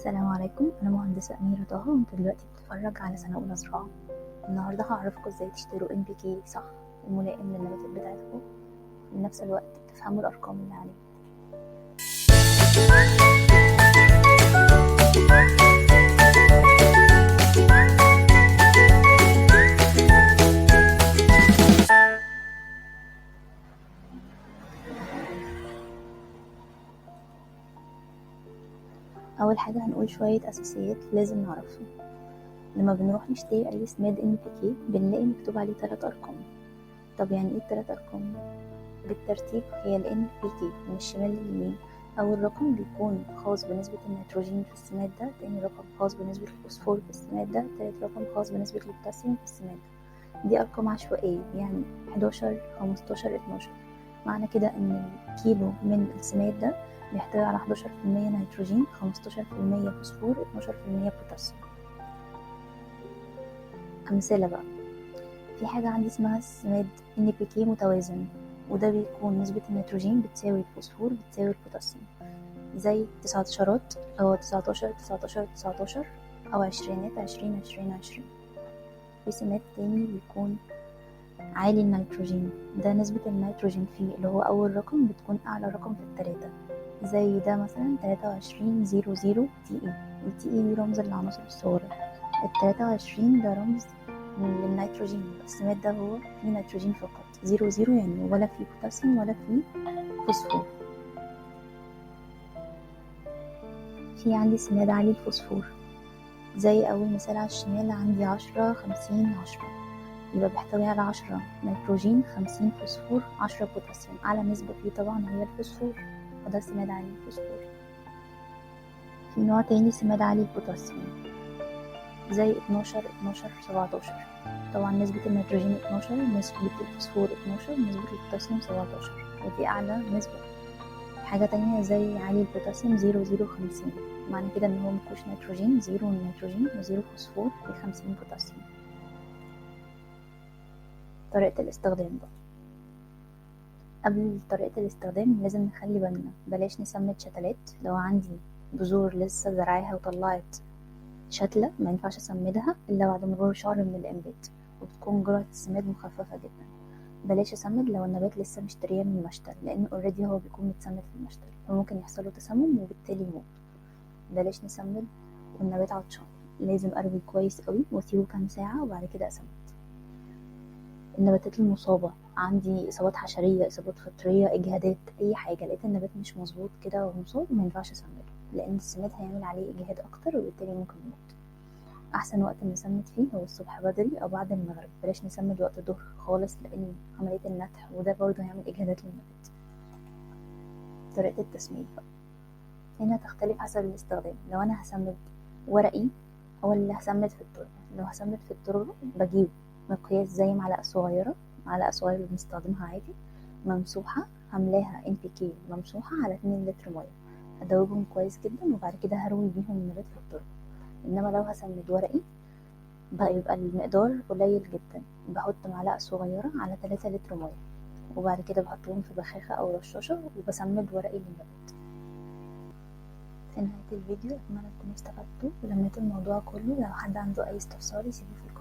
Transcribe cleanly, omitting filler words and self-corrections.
السلام عليكم، أنا مهندسة أميرة طه، وانتوا دلوقتي بتتفرج على سنة أولى زراعة. النهاردة هعرفكم ازاي تشتروا NPK صح وملائم للنباتات بتاعتكم، وفي نفس الوقت تفهموا الأرقام اللي عليه. أول حاجة هنقول شوية أساسيات لازم نعرفها. لما بنروح نشتري أي سماد NPK بنلاقي مكتوب عليه 3 أرقام. طب يعني إيه ال3 أرقام؟ بالترتيب هي ال NPK من الشمال لليمين. أول رقم بيكون خاص بنسبة النيتروجين في السماد ده، تاني رقم خاص بنسبة الفوسفور في السماد ده، تالت رقم خاص بنسبة البوتاسيوم في السماد ده. دي أرقام عشوائية، يعني 11 15 12. معنى كده إن الكيلو من السماد ده بيحتوي على 11% نيتروجين، 15% فوسفور، 12% بوتاسيوم. أمثلة بقى، في حاجة عندي اسمها سماد NPK متوازن، وده بيكون نسبة النيتروجين بتساوي الفوسفور بتساوي البوتاسيوم، زي 19 أو 19 19 19 أو 20 20 20 20. في سماد تاني بيكون عالي النيتروجين، ده نسبة النيتروجين فيه اللي هو أول رقم بتكون أعلى رقم في التلاتة، زي ده مثلا 23 0 0 TE، وال TE دي رمز للعناصر الصغرى. 23 ده رمز للنيتروجين، السماد ده هو فيه نيتروجين فقط، 0 0 يعني ولا فيه بوتاسيوم ولا فيه فوسفور. في عندي سماد عالي الفوسفور، زي أول مثال على الشمال عندي 10 50 10، يبقى بيحتوي على 10 نيتروجين 50 فوسفور 10 بوتاسيوم. أعلى نسبة فيه طبعا هي الفوسفور، فده سماد عالي الفوسفور. في نوع تاني سماد عالي البوتاسيوم، زي 12 12 17، طبعا نسبة النيتروجين 12، نسبة الفوسفور 12، نسبة البوتاسيوم 17، ودي أعلى نسبة. حاجة تانية زي عالي البوتاسيوم 0 0 50، معنى كده إن هو مفيهوش نيتروجين، 0 نيتروجين و0 فوسفور في 50 بوتاسيوم. طريقة الاستخدام بقى، قبل طريقة الاستخدام لازم نخلي بالنا بلاش نسمد شتلات. لو عندي بذور لسه زرعاها وطلعت شتلة ما ينفعش اسمدها الا بعد مرور شهر من الانبات، وبتكون جرعة السماد مخففة جدا. بلاش اسمد لو النبات لسه مشتريه من المشتل، لان already هو بيكون متسمد في المشتل، فممكن يحصله تسمم وبالتالي يموت. بلاش نسمد والنبات عطشان، لازم اروي كويس قوي واسيبه كام ساعة وبعد كده اسمد. النباتات المصابة، عندي إصابات حشرية، إصابات فطرية، إجهادات، أي حاجة، لقيت النبات مش مظبوط كده ومصاب ما ينفعش أسمده، لأن السماد هيعمل عليه إجهاد أكتر وبالتالي ممكن يموت. أحسن وقت نسمد فيه هو الصبح بدري أو بعد المغرب، بلاش نسمد وقت الظهر خالص لأن عملية النتح وده برضه هيعمل إجهادات للنبات. طريقة التسميد بقى هنا تختلف حسب الاستخدام. لو أنا هسمد ورقي ولا هسمد في التربة. لو هسمد في التربة بجيب مقياس زي معلقة صغيرة، معلقة صغيرة اللي بنستخدمها عادي، ممسوحة، هملاها NPK ممسوحة على 2 لتر مية، هدوبهم كويس جدا وبعد كده هروي بيهم النبات في التربة. انما لو هسمد ورقي بقى يبقى المقدار قليل جدا، بحط معلقة صغيرة على 3 لتر مية، وبعد كده بحطهم في بخاخة او رشاشة وبسمد ورقي للنبات. في نهاية الفيديو اتمنى تكونوا استفدتوا ولميتوا الموضوع كله. لو حد عنده اي استفسار يسيبه في ال